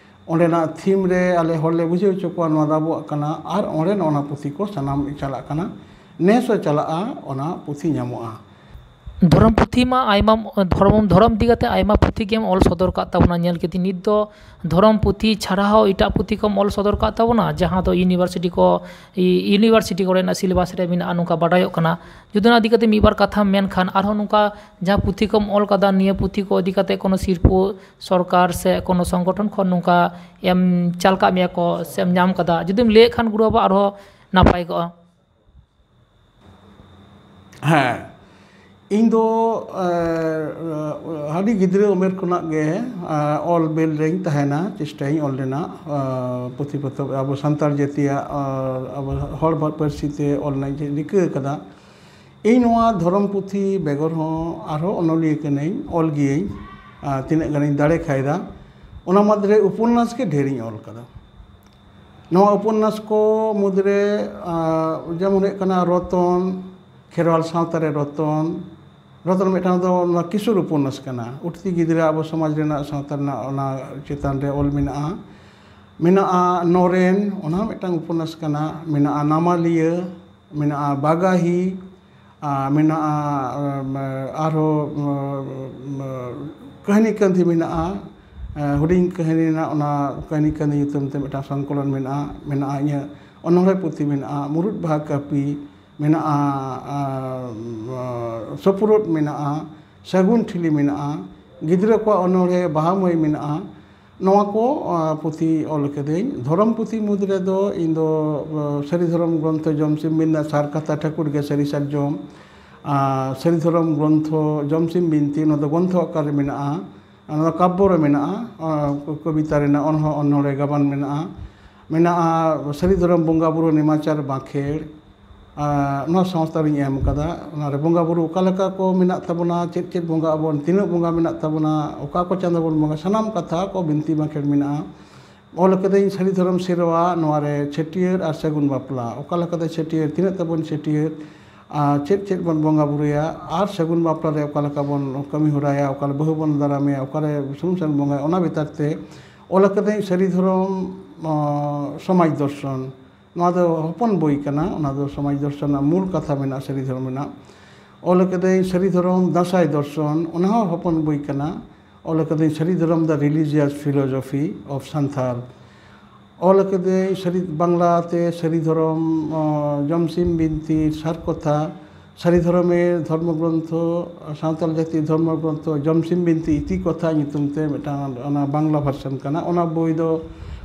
ᱚᱸᱰᱮᱱᱟᱜ ᱛᱷᱤᱢ ᱨᱮ ᱟᱞᱮ ᱦᱚᱲ ᱞᱮ ᱵᱩᱡᱷᱟᱹᱣ ᱦᱚᱪᱚ ᱠᱚᱣᱟ, ᱱᱚᱣᱟ ᱫᱚ ᱟᱵᱚᱣᱟᱜ ᱠᱟᱱᱟ᱾ ᱟᱨ ᱚᱸᱰᱮ ᱱᱚᱜᱼᱚ ᱱᱟ ᱯᱩᱛᱷᱤ ᱠᱚ ᱥᱟᱱᱟᱢ ᱪᱟᱞᱟᱜ ᱠᱟᱱᱟ᱾ ᱱᱮᱥ ᱦᱚᱸ ᱪᱟᱞᱟᱜᱼᱟ, ᱚᱱᱟ ᱯᱩᱛᱷᱤ ᱧᱟᱢᱚᱜᱼᱟ᱾ ᱫᱷᱚᱨᱚᱢ ᱯᱩᱛᱷᱤ ᱢᱟ ᱟᱭᱢᱟ, ᱫᱷᱚᱨᱚᱢ, ᱫᱷᱚᱨᱚᱢ ᱤᱫᱤ ᱠᱟᱛᱮ ᱟᱭᱢᱟ ᱯᱩᱛᱷᱤ ᱜᱮᱢ ᱚᱞ ᱥᱚᱫᱚᱨ ᱠᱟᱜ ᱛᱟᱵᱚᱱᱟ᱾ ᱧᱮᱞ ᱠᱤᱫᱟᱹᱧ ᱱᱤᱛ ᱫᱚ ᱫᱷᱚᱨᱚᱢ ᱯᱩᱛᱷᱤ ᱪᱷᱟᱲᱟ ᱦᱚᱸ ᱮᱴᱟᱜ ᱯᱩᱛᱷᱤ ᱠᱚᱢ ᱚᱞ ᱥᱚᱫᱚᱨ ᱠᱟᱜ ᱛᱟᱵᱚᱱᱟ, ᱡᱟᱦᱟᱸ ᱫᱚ ᱤᱭᱩᱱᱤᱵᱷᱟᱨᱥᱤᱴᱤ ᱠᱚ, ᱤ-, ᱤᱭᱩᱱᱤᱵᱷᱟᱨᱥᱤᱴᱤ ᱠᱚᱨᱮᱱᱟᱜ ᱥᱤᱞᱮᱵᱟᱥ ᱨᱮ ᱢᱮᱱᱟᱜᱼᱟ, ᱱᱚᱝᱠᱟ ᱵᱟᱰᱟᱭᱚᱜ ᱠᱟᱱᱟ᱾ ᱡᱩᱫᱤ ᱚᱱᱟ ᱤᱫᱤ ᱠᱟᱛᱮ ᱢᱤᱫ ᱵᱟᱨ ᱠᱟᱛᱷᱟᱢ ᱢᱮᱱ ᱠᱷᱟᱱ, ᱟᱨᱦᱚᱸ ᱱᱚᱝᱠᱟ ᱡᱟᱦᱟᱸ ᱯᱩᱛᱷᱤ ᱠᱚᱢ ᱚᱞ ᱠᱟᱫᱟ, ᱱᱤᱭᱟᱹ ᱯᱩᱛᱷᱤ ᱠᱚ ᱤᱫᱤ ᱠᱟᱛᱮ ᱠᱳᱱᱳ ᱥᱤᱨᱯᱟᱹ ᱥᱚᱨᱠᱟᱨ ᱥᱮ ᱠᱳᱱᱳ ᱥᱚᱝᱜᱚᱴᱷᱚᱱ ᱠᱷᱚᱱ ᱱᱚᱝᱠᱟ ᱮᱢ ᱪᱟᱞ ᱠᱟᱜ ᱢᱮᱭᱟ ᱠᱚ ᱥᱮᱢ ᱧᱟᱢ ᱠᱟᱫᱟ, ᱡᱩᱫᱤᱢ ᱞᱟᱹᱭᱮᱫ ᱠᱷᱟᱱ ᱜᱩᱨᱩ ᱵᱟᱵᱟ ᱟᱨᱦᱚᱸ ᱱᱟᱯᱟᱭ ᱠᱚᱜᱼᱟ᱾ ᱦᱮᱸ, ᱤᱧ ᱫᱚ, ᱮ, ᱟᱹᱰᱤ ᱜᱤᱫᱽᱨᱟᱹ ᱩᱢᱮᱨ ᱠᱷᱚᱱᱟᱜ ᱜᱮ, ᱮ, ᱚᱞ ᱵᱮᱞ ᱨᱮᱧ ᱛᱟᱦᱮᱱᱟ, ᱪᱮᱥᱴᱟᱭᱟᱹᱧ ᱚᱞ ᱨᱮᱱᱟᱜ, ᱮ, ᱯᱩᱛᱷᱤ ᱯᱚᱛᱚᱵ, ᱟᱵᱚ ᱥᱟᱱᱛᱟᱲ ᱡᱟᱹᱛᱤᱭᱟᱜ, ᱮ, ᱟᱵᱚ ᱦᱚᱲ ᱯᱟᱹᱨᱥᱤ ᱛᱮ ᱚᱞ ᱨᱮᱱᱟᱜ ᱤᱧ ᱨᱤᱠᱟᱹ ᱟᱠᱟᱫᱟ᱾ ᱤᱧ ᱱᱚᱣᱟ ᱫᱷᱚᱨᱚᱢ ᱯᱩᱛᱷᱤ ᱵᱮᱜᱚᱨ ᱦᱚᱸ ᱟᱨᱦᱚᱸ ᱚᱱᱚᱞᱤᱭᱟᱹ ᱠᱟᱹᱱᱟᱹᱧ, ᱚᱞ ᱜᱤᱭᱟᱹᱧ, ᱮ, ᱛᱤᱱᱟᱹᱜ ᱜᱟᱱᱤᱧ ᱫᱟᱲᱮ ᱠᱷᱟᱭᱫᱟ᱾ ᱚᱱᱟ ᱢᱩᱫᱽᱨᱮ ᱩᱯᱚᱱᱱᱟᱥ ᱜᱮ ᱰᱷᱮᱨᱤᱧ ᱚᱞ ᱠᱟᱫᱟ᱾ ᱱᱚᱣᱟ ᱩᱯᱚᱱᱱᱟᱥ ᱠᱚ ᱢᱩᱫᱽᱨᱮ, ᱟᱸ, ᱡᱮᱢᱚᱱ ᱦᱩᱭᱩᱜ ᱠᱟᱱᱟ ᱨᱚᱛᱚᱱ, ᱠᱷᱮᱨᱣᱟᱞ ᱥᱟᱶᱛᱟ ᱨᱮ ᱨᱚᱛᱚᱱ᱾ ᱨᱚᱛᱚᱱ ᱢᱤᱫᱴᱟᱝ ᱫᱚ ᱱᱚᱣᱟ ᱠᱤᱥᱳᱨ ᱩᱯᱚᱱᱱᱟᱥ ᱠᱟᱱᱟ, ᱩᱴᱷᱛᱤ ᱜᱤᱫᱽᱨᱟᱹ ᱟᱵᱚ ᱥᱚᱢᱟᱡᱽ ᱨᱮᱱᱟᱜ, ᱥᱟᱶᱛᱟ ᱨᱮᱱᱟᱜ ᱚᱱᱟ ᱪᱮᱛᱟᱱ ᱨᱮ ᱚᱞ ᱢᱮᱱᱟᱜᱼᱟ᱾ ᱢᱮᱱᱟᱜᱼᱟ ᱱᱚᱨᱮᱱ, ᱚᱱᱟ ᱦᱚᱸ ᱢᱤᱫᱴᱟᱝ ᱩᱯᱚᱱᱱᱟᱥ ᱠᱟᱱᱟ᱾ ᱢᱮᱱᱟᱜᱼᱟ ᱱᱟᱢᱟᱞᱤᱭᱟᱹ, ᱢᱮᱱᱟᱜᱼᱟ ᱵᱟᱜᱟᱦᱤ, ᱟᱨ ᱢᱮᱱᱟᱜᱼᱟ, ᱟᱨᱦᱚᱸ ᱠᱟᱹᱦᱱᱤ ᱠᱟᱹᱱᱫᱷᱤ ᱢᱮᱱᱟᱜᱼᱟ, ᱦᱩᱰᱤᱧ ᱠᱟᱹᱦᱱᱤ ᱨᱮᱱᱟᱜ ᱚᱱᱟ ᱠᱟᱹᱦᱱᱤ ᱠᱟᱹᱦᱱᱤ ᱧᱩᱛᱩᱢ ᱛᱮ ᱢᱤᱫᱴᱟᱝ ᱥᱚᱝᱠᱚᱞᱚᱱ ᱢᱮᱱᱟᱜᱼᱟ, ᱢᱮᱱᱟᱜᱼᱟ ᱤᱧᱟᱹᱜ ᱚᱱᱚᱬᱦᱮ ᱯᱩᱛᱷᱤ ᱢᱮᱱᱟᱜᱼᱟ, ᱢᱩᱨᱩᱫ ᱵᱟᱦᱟ ᱠᱟᱹᱯᱤ ᱢᱮᱱᱟᱜᱼᱟ, ᱥᱳᱯᱨᱳᱫ ᱢᱮᱱᱟᱜᱼᱟ, ᱥᱟᱹᱜᱩᱱ ᱴᱷᱤᱞᱤ ᱢᱮᱱᱟᱜᱼᱟ, ᱜᱤᱫᱽᱨᱟᱹ ᱠᱚᱣᱟᱜ ᱚᱱᱚᱬᱦᱮ ᱵᱟᱦᱟ ᱢᱟᱹᱭ ᱢᱮᱱᱟᱜᱼᱟ᱾ ᱱᱚᱣᱟ ᱠᱚ, ᱟ, ᱯᱩᱛᱷᱤ ᱚᱞ ᱠᱟᱹᱫᱟᱹᱧ᱾ ᱫᱷᱚᱨᱚᱢ ᱯᱩᱛᱷᱤ ᱢᱩᱫᱽ ᱨᱮᱫᱚ ᱤᱧ ᱫᱚ, ᱟ, ᱥᱟᱹᱨᱤ ᱫᱷᱚᱨᱚᱢ ᱜᱨᱚᱱᱛᱷᱚ ᱡᱚᱢᱥᱤᱢ ᱵᱤᱱᱛᱤ ᱥᱟᱨ ᱠᱟᱛᱷᱟ ᱴᱷᱟᱹᱠᱩᱨ ᱜᱮ ᱥᱟᱹᱨᱤ ᱥᱟᱨᱡᱚᱢ, ᱟ, ᱥᱟᱹᱨᱤ ᱫᱷᱚᱨᱚᱢ ᱜᱨᱚᱱᱛᱷᱚ ᱡᱚᱢᱥᱤᱢ ᱵᱤᱱᱛᱤ, ᱱᱚᱣᱟ ᱫᱚ ᱜᱨᱚᱱᱛᱷᱚ ᱟᱠᱟᱨ ᱨᱮ ᱢᱮᱱᱟᱜᱼᱟ, ᱱᱚᱣᱟ ᱫᱚ ᱠᱟᱵᱽᱵᱚ ᱨᱮ ᱢᱮᱱᱟᱜᱼᱟ, ᱟ, ᱠᱚᱵᱤᱛᱟ ᱨᱮᱱᱟᱜ ᱚᱱᱦᱚ-, ᱚᱱᱚᱬᱦᱮ ᱜᱟᱵᱟᱱ ᱢᱮᱱᱟᱜᱼᱟ, ᱢᱮᱱᱟᱜᱼᱟ ᱥᱟᱹᱨᱤ ᱫᱷᱚᱨᱚᱢ ᱵᱚᱸᱜᱟ ᱵᱩᱨᱩ ᱱᱮᱢᱟᱪᱟᱨ ᱵᱟᱸᱠᱷᱮᱲ, ᱟᱨ ᱱᱚᱣᱟ ᱥᱟᱶᱛᱟ ᱨᱤᱧ ᱮᱢ ᱠᱟᱫᱟ᱾ ᱚᱱᱟᱨᱮ ᱵᱚᱸᱜᱟ ᱵᱩᱨᱩ ᱚᱠᱟ ᱞᱮᱠᱟ ᱠᱚ ᱢᱮᱱᱟᱜ ᱛᱟᱵᱚᱱᱟ, ᱪᱮᱫ ᱪᱮᱫ ᱵᱚᱸᱜᱟ ᱟᱵᱚᱱ, ᱛᱤᱱᱟᱹᱜ ᱵᱚᱸᱜᱟ ᱢᱮᱱᱟᱜ ᱛᱟᱵᱚᱱᱟ, ᱚᱠᱟ ᱠᱚ ᱪᱟᱸᱫᱳ ᱵᱚᱱ ᱵᱚᱸᱜᱟ, ᱥᱟᱱᱟᱢ ᱠᱟᱛᱷᱟ ᱠᱚ ᱵᱤᱱᱛᱤ ᱵᱟᱸᱠᱷᱮᱲ ᱢᱮᱱᱟᱜᱼᱟ᱾ ᱚᱞ ᱠᱟᱹᱫᱟᱹᱧ ᱥᱟᱹᱨᱤ ᱫᱷᱚᱨᱚᱢ ᱥᱮᱨᱣᱟ, ᱱᱚᱣᱟ ᱨᱮ ᱪᱷᱟᱹᱴᱭᱟᱹᱨ ᱟᱨ ᱥᱟᱹᱜᱩᱱ ᱵᱟᱯᱞᱟ, ᱚᱠᱟ ᱞᱮᱠᱟᱛᱮ ᱪᱷᱟᱹᱴᱭᱟᱹᱨ, ᱛᱤᱱᱟᱹᱜ ᱛᱟᱵᱚᱱ ᱪᱷᱟᱹᱴᱭᱟᱹᱨ, ᱟᱨ ᱪᱮᱫ ᱪᱮᱫ ᱵᱚᱱ ᱵᱚᱸᱜᱟ ᱵᱩᱨᱩᱭᱟ, ᱟᱨ ᱥᱟᱹᱜᱩᱱ ᱵᱟᱯᱞᱟ ᱨᱮ ᱚᱠᱟ ᱞᱮᱠᱟ ᱵᱚᱱ ᱠᱟᱹᱢᱤ ᱦᱚᱨᱟᱭᱟ, ᱚᱠᱟ ᱨᱮ ᱵᱟᱹᱦᱩ ᱵᱚᱱ ᱫᱟᱨᱟᱢᱮᱭᱟ, ᱚᱠᱟ ᱨᱮ ᱥᱩᱱᱩᱢ ᱥᱟᱥᱟᱝ ᱵᱚᱸᱜᱟᱭᱟ, ᱚᱱᱟ ᱵᱮᱯᱟᱨ ᱛᱮ ᱚᱞ ᱠᱟᱹᱫᱟᱹᱧ ᱥᱟᱹᱨᱤ ᱫᱷᱚᱨᱚᱢ, ᱟᱸ, ᱥᱚᱢᱟᱡᱽ ᱫᱚᱨᱥᱚᱱ᱾ ᱱᱚᱣᱟ ᱫᱚ ᱦᱚᱯᱚᱱ ᱵᱳᱭ ᱠᱟᱱᱟ, ᱚᱱᱟ ᱫᱚ ᱥᱚᱢᱟᱡᱽ ᱫᱚᱨᱥᱚᱱ ᱨᱮᱱᱟᱜ ᱢᱩᱞ ᱠᱟᱛᱷᱟ ᱢᱮᱱᱟᱜᱼᱟ ᱥᱟᱹᱨᱤ ᱫᱷᱚᱨᱚᱢ ᱨᱮᱱᱟᱜ᱾ ᱚᱞ ᱠᱟᱹᱫᱟᱹᱧ ᱥᱟᱹᱨᱤ ᱫᱷᱚᱨᱚᱢ ᱫᱟᱸᱥᱟᱭ ᱫᱚᱨᱥᱚᱱ, ᱚᱱᱟ ᱦᱚᱸ ᱦᱚᱯᱚᱱ ᱵᱳᱭ ᱠᱟᱱᱟ᱾ ᱚᱞ ᱠᱟᱹᱫᱟᱹᱧ ᱥᱟᱹᱨᱤ ᱫᱷᱚᱨᱚᱢ The Religious Philosophy of Santhal᱾ ᱚᱞ ᱠᱟᱹᱫᱟᱹᱧ ᱥᱟᱹᱨᱤ, ᱵᱟᱝᱞᱟ ᱛᱮ ᱥᱟᱹᱨᱤ ᱫᱷᱚᱨᱚᱢ, ᱚ, ᱡᱚᱢᱥᱤᱢ ᱵᱤᱱᱛᱤ, ᱥᱟᱨ ᱠᱚᱛᱷᱟ, ᱥᱟᱹᱨᱤ ᱫᱷᱚᱨᱚᱢᱮᱨ ᱫᱷᱚᱨᱢᱚ ᱜᱨᱚᱱᱛᱷᱚ, ᱥᱟᱱᱛᱟᱲ ᱡᱟᱹᱛᱤ ᱫᱷᱚᱨᱢᱚ ᱜᱨᱚᱱᱛᱷᱚ, ᱡᱚᱢᱥᱤᱢ ᱵᱤᱱᱛᱤ ᱤᱛᱤ ᱠᱚᱛᱷᱟ ᱧᱩᱛᱩᱢ ᱛᱮ ᱢᱤᱫᱴᱟᱝ ᱚᱱᱟ ᱵᱟᱝᱞᱟ version ᱠᱟᱱᱟ᱾ ᱚᱱᱟ ᱵᱳᱭ ᱫᱚ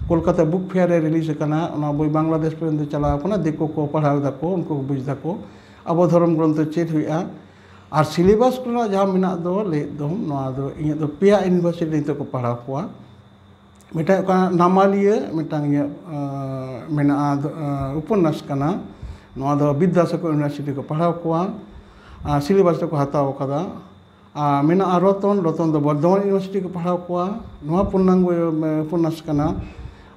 ᱠᱳᱞᱠᱟᱛᱟ book fair ᱨᱮ release ᱟᱠᱟᱱᱟ᱾ ᱚᱱᱟ ᱵᱳᱭ ᱵᱟᱝᱞᱟᱫᱮᱥ ᱯᱚᱨᱡᱚᱱᱛᱚ ᱪᱟᱞᱟᱣ ᱟᱠᱟᱱᱟ, ᱫᱤᱠᱩ ᱠᱚ ᱯᱟᱲᱦᱟᱣ ᱫᱟᱠᱚ, ᱩᱱᱠᱩ ᱠᱚ ᱵᱩᱡᱽ ᱫᱟᱠᱚ ᱟᱵᱚ ᱫᱷᱚᱨᱚᱢ ᱜᱨᱚᱱᱛᱷᱚ ᱪᱮᱫ ᱦᱩᱭᱩᱜᱼᱟ᱾ ᱟᱨ syllabus ᱠᱚᱨᱮᱱᱟᱜ ᱡᱟᱦᱟᱸ ᱢᱮᱱᱟᱜ ᱫᱚ, ᱞᱟᱹᱭᱮᱫ ᱫᱚ, ᱱᱚᱣᱟ ᱫᱚ ᱤᱧᱟᱹᱜ ᱫᱚ ᱯᱮᱭᱟ university ᱱᱤᱛᱚᱜ ᱠᱚ ᱯᱟᱲᱦᱟᱣ ᱠᱚᱣᱟ᱾ ᱢᱤᱫᱴᱟᱝ ᱦᱩᱭᱩᱜ ᱠᱟᱱᱟ ᱱᱟᱢᱟᱞᱤᱭᱟᱹ, ᱢᱤᱫᱴᱟᱝ ᱤᱧᱟᱹᱜ, ᱟᱸ, ᱢᱮᱱᱟᱜᱼᱟ, ᱫᱚ, ᱟᱸ, ᱩᱯᱚᱱᱱᱟᱥ ᱠᱟᱱᱟ᱾ ᱱᱚᱣᱟ ᱫᱚ ᱵᱤᱫᱽᱫᱟᱥᱟᱜᱚᱨ university ᱠᱚ ᱯᱟᱲᱦᱟᱣ ᱠᱚᱣᱟ, ᱟᱨ syllabus ᱫᱚᱠᱚ ᱦᱟᱛᱟᱣ ᱟᱠᱟᱫᱟ᱾ ᱟᱨ ᱢᱮᱱᱟᱜᱼᱟ ᱨᱚᱛᱚᱱ, ᱨᱚᱛᱚᱱ ᱫᱚ ᱵᱚᱨᱫᱷᱚᱢᱟᱱ university ᱠᱚ ᱯᱟᱲᱦᱟᱣ ᱠᱚᱣᱟ᱾ ᱱᱚᱣᱟ ᱯᱩᱨᱱᱟᱝᱜᱚ, ᱮ, ᱩᱯᱚᱱᱱᱟᱥ ᱠᱟᱱᱟ᱾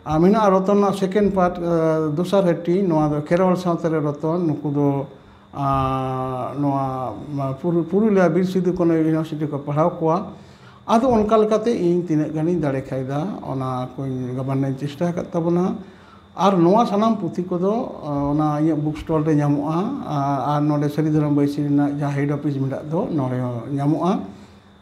ᱟᱨ ᱢᱮᱱᱟᱜᱼᱟ ᱨᱚᱛᱚᱱ ᱨᱮᱱᱟᱜ second part, ᱮ, ᱫᱚᱥᱟᱨ ᱦᱟᱹᱴᱤᱧ, ᱱᱚᱣᱟ ᱫᱚ ᱠᱷᱮᱨᱣᱟᱞ ᱥᱟᱶᱛᱟ ᱨᱮ ᱨᱚᱛᱚᱱ, ᱱᱩᱠᱩ ᱫᱚ, ᱟᱨ ᱱᱚᱣᱟ, ᱱᱚᱣᱟ ᱯᱩᱨᱩ-, ᱯᱩᱨᱩᱞᱤᱭᱟ ᱵᱤᱨ ᱥᱤᱫᱩ ᱠᱟᱹᱱᱩ university ᱠᱚ ᱯᱟᱲᱦᱟᱣ ᱠᱚᱣᱟ᱾ ᱟᱫᱚ ᱚᱱᱠᱟ ᱞᱮᱠᱟᱛᱮ ᱤᱧ ᱛᱤᱱᱟᱹᱜ ᱜᱟᱱᱤᱧ ᱫᱟᱲᱮ ᱠᱷᱟᱭᱫᱟ, ᱚᱱᱟ ᱠᱚᱧ ᱜᱟᱵᱟᱱᱟᱧ ᱪᱮᱥᱴᱟ ᱟᱠᱟᱫ ᱛᱟᱵᱚᱱᱟ᱾ ᱟᱨ ᱱᱚᱣᱟ ᱥᱟᱱᱟᱢ ᱯᱩᱛᱷᱤ ᱠᱚᱫᱚ, ᱟᱨ, ᱚᱱᱟ ᱤᱧᱟᱹᱜ book stall ᱨᱮ ᱧᱟᱢᱚᱜᱼᱟ᱾ ᱟᱨ, ᱟᱨ ᱱᱚᱰᱮ ᱥᱟᱹᱨᱤ ᱫᱷᱚᱨᱚᱢ ᱵᱟᱹᱭᱥᱤ ᱨᱮᱱᱟᱜ ᱡᱟᱦᱟᱸ head office ᱢᱮᱱᱟᱜ ᱫᱚ, ᱱᱚᱰᱮ ᱦᱚᱸ ᱧᱟᱢᱚᱜᱼᱟ᱾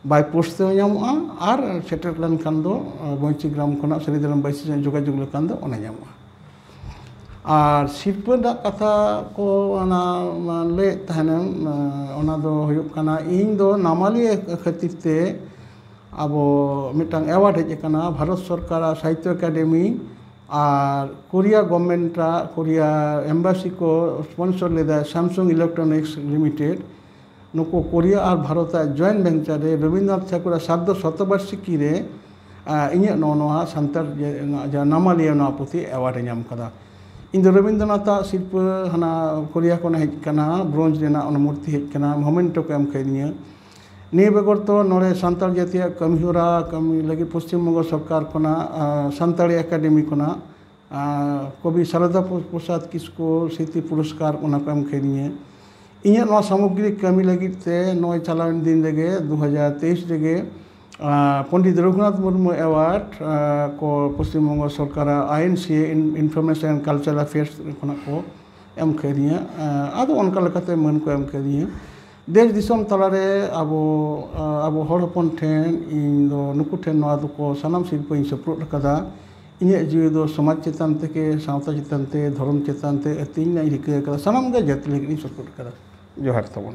By post ᱛᱮᱦᱚᱸ ᱧᱟᱢᱚᱜᱼᱟ, ᱟᱨ ᱥᱮᱴᱮᱨ ᱞᱮᱱᱠᱷᱟᱱ ᱫᱚ, ᱟᱨ, ᱵᱚᱧᱪᱤ ᱜᱨᱟᱢ ᱠᱷᱚᱱᱟᱜ ᱥᱟᱹᱨᱤ ᱫᱷᱚᱨᱚᱢ ᱵᱟᱹᱭᱥᱤ ᱥᱟᱶ ᱡᱳᱜᱟᱡᱳᱜᱽ ᱞᱮᱠᱷᱟᱱ ᱫᱚ ᱚᱱᱟ ᱧᱟᱢᱚᱜᱼᱟ᱾ ᱟᱨ ᱥᱤᱨᱯᱟᱹ ᱨᱮᱱᱟᱜ ᱠᱟᱛᱷᱟ ᱠᱚ ᱚᱱᱟ, ᱚᱱᱟ ᱞᱟᱹᱭᱮᱫ ᱛᱟᱦᱮᱱᱮᱢ, ᱚᱱᱟ ᱫᱚ ᱦᱩᱭᱩᱜ ᱠᱟᱱᱟ, ᱤᱧ ᱫᱚ ᱱᱟᱢᱟᱞᱤᱭᱟᱹ ᱠᱷᱟᱹᱛᱤᱨ ᱛᱮ ᱟᱵᱚ ᱢᱤᱫᱴᱟᱝ award ᱦᱮᱡ ᱟᱠᱟᱱᱟ ᱵᱷᱟᱨᱚᱛ ᱥᱚᱨᱠᱟᱨᱟᱜ ᱥᱟᱦᱤᱛᱛᱚ ᱮᱠᱟᱰᱮᱢᱤ ᱟᱨ ᱠᱳᱨᱤᱭᱟ government ᱟᱜ, ᱠᱳᱨᱤᱭᱟ embassy ᱠᱚ sponsor ᱞᱮᱫᱟ, Samsung Electronics Limited᱾ ᱱᱩᱠᱩ ᱠᱳᱨᱤᱭᱟ ᱟᱨ ᱵᱷᱟᱨᱚᱛ ᱟᱜ joint venture ᱨᱮ ᱨᱚᱵᱤᱱᱫᱨᱚᱱᱟᱛᱷ ᱴᱷᱟᱠᱩᱨᱟᱜ ᱥᱟᱨᱫᱷᱚ ᱥᱚᱛᱚᱵᱟᱨᱥᱤᱠᱤ ᱨᱮ, ᱟ, ᱤᱧᱟᱹᱜ ᱱᱚᱜᱼᱚ ᱱᱚᱣᱟ ᱥᱟᱱᱛᱟᱲ ᱡᱮ, ᱡᱟᱦᱟᱸ ᱱᱟᱢᱟᱞᱤᱭᱟᱹ ᱱᱚᱣᱟ ᱯᱩᱛᱷᱤ award ᱮ ᱧᱟᱢ ᱠᱟᱫᱟ᱾ ᱤᱧ ᱫᱚ ᱨᱚᱵᱤᱱᱫᱨᱚᱱᱟᱛᱷ ᱟᱜ ᱥᱤᱨᱯᱟᱹ ᱦᱟᱱᱟ ᱠᱳᱨᱤᱭᱟ ᱠᱷᱚᱱ ᱦᱮᱡ ᱠᱟᱱᱟ, ᱵᱨᱳᱧᱡᱽ ᱨᱮᱱᱟᱜ ᱚᱱᱟ ᱢᱩᱨᱛᱤ ᱦᱮᱡ ᱠᱟᱱᱟ, ᱢᱚᱢᱮᱱᱴᱳ ᱠᱚ ᱮᱢ ᱠᱟᱹᱫᱤᱧᱟ᱾ ᱱᱤᱭᱟᱹ ᱵᱮᱜᱚᱨ ᱛᱚ ᱱᱚᱰᱮ ᱥᱟᱱᱛᱟᱲ ᱡᱟᱹᱛᱤᱭᱟᱜ ᱠᱟᱹᱢᱤ ᱦᱚᱨᱟ ᱠᱟᱹᱢᱤ ᱞᱟᱹᱜᱤᱫ ᱯᱚᱥᱪᱤᱢ ᱵᱚᱝᱜᱚ ᱥᱚᱨᱠᱟᱨ ᱠᱷᱚᱱᱟᱜ, ᱟᱨ ᱥᱟᱱᱛᱟᱲᱤ ᱮᱠᱟᱰᱮᱢᱤ ᱠᱷᱚᱱᱟᱜ, ᱟᱨ ᱠᱚᱵᱤ ᱥᱟᱨᱚᱫᱟ ᱯᱨᱚᱥᱟᱫᱽ ᱠᱤᱥᱠᱩ ᱥᱨᱤᱛᱤ ᱯᱩᱨᱚᱥᱠᱟᱨ ᱚᱱᱟ ᱠᱚ ᱮᱢ ᱠᱟᱹᱫᱤᱧᱟ᱾ ᱤᱧᱟᱹᱜ ᱱᱚᱣᱟ ᱥᱟᱢᱚᱜᱽᱨᱤᱠ ᱠᱟᱹᱢᱤ ᱞᱟᱹᱜᱤᱫ ᱛᱮ ᱱᱚᱜᱼᱚᱭ ᱪᱟᱞᱟᱣᱮᱱ ᱫᱤᱱ ᱨᱮᱜᱮ ᱫᱩ ᱦᱟᱡᱟᱨ ᱛᱮᱭᱤᱥ ᱨᱮᱜᱮ, ᱟᱨ ᱯᱚᱱᱰᱤᱛ ᱨᱚᱜᱷᱩᱱᱟᱛᱷ ᱢᱩᱨᱢᱩ ᱮᱣᱟᱨᱰ, ᱟᱨ ᱠᱚ ᱯᱚᱥᱪᱤᱢ ᱵᱚᱝᱜᱚ ᱥᱚᱨᱠᱟᱨᱟᱜ ᱟᱭ ᱮᱱ ᱥᱤ ᱮ, ᱤᱱ-, Information and Cultural Affairs ᱠᱷᱚᱱᱟᱜ ᱠᱚ ᱮᱢ ᱠᱟᱹᱫᱤᱧᱟ᱾ ᱟᱨ ᱟᱫᱚ ᱚᱱᱠᱟ ᱞᱮᱠᱟᱛᱮ ᱢᱟᱹᱱ ᱠᱚ ᱮᱢ ᱠᱟᱹᱫᱤᱧᱟ᱾ ᱫᱮᱥ ᱫᱤᱥᱚᱢ ᱛᱟᱞᱟᱨᱮ ᱟᱵᱚ, ᱟᱵᱚ ᱦᱚᱲ ᱦᱚᱯᱚᱱ ᱴᱷᱮᱱ ᱤᱧ ᱫᱚ ᱱᱩᱠᱩ ᱴᱷᱮᱱ ᱱᱚᱣᱟ ᱫᱚᱠᱚ ᱥᱟᱱᱟᱢ ᱥᱤᱨᱯᱟᱹᱧ ᱥᱩᱯᱨᱩᱫ ᱟᱠᱟᱫᱟ᱾ ᱤᱧᱟᱹᱜ ᱡᱤᱣᱤ ᱫᱚ ᱥᱚᱢᱟᱡᱽ ᱪᱮᱛᱟᱱ ᱛᱮᱜᱮ, ᱥᱟᱶᱛᱟ ᱪᱮᱛᱟᱱ ᱛᱮ, ᱫᱷᱚᱨᱚᱢ ᱪᱮᱛᱟᱱ ᱛᱮ ᱟᱹᱛᱤᱧ ᱨᱮᱱᱟᱜ ᱤᱧ ᱨᱤᱠᱟᱹ ᱟᱠᱟᱫᱟ᱾ ᱥᱟᱱᱟᱢ ᱜᱮ ᱡᱟᱹᱛᱤ ᱞᱟᱹᱜᱤᱫ ᱤᱧ ᱥᱩᱯᱨᱩᱫ ᱟᱠᱟᱫᱟ᱾ ᱡᱚᱦᱟᱨ ᱛᱟᱵᱚᱱ᱾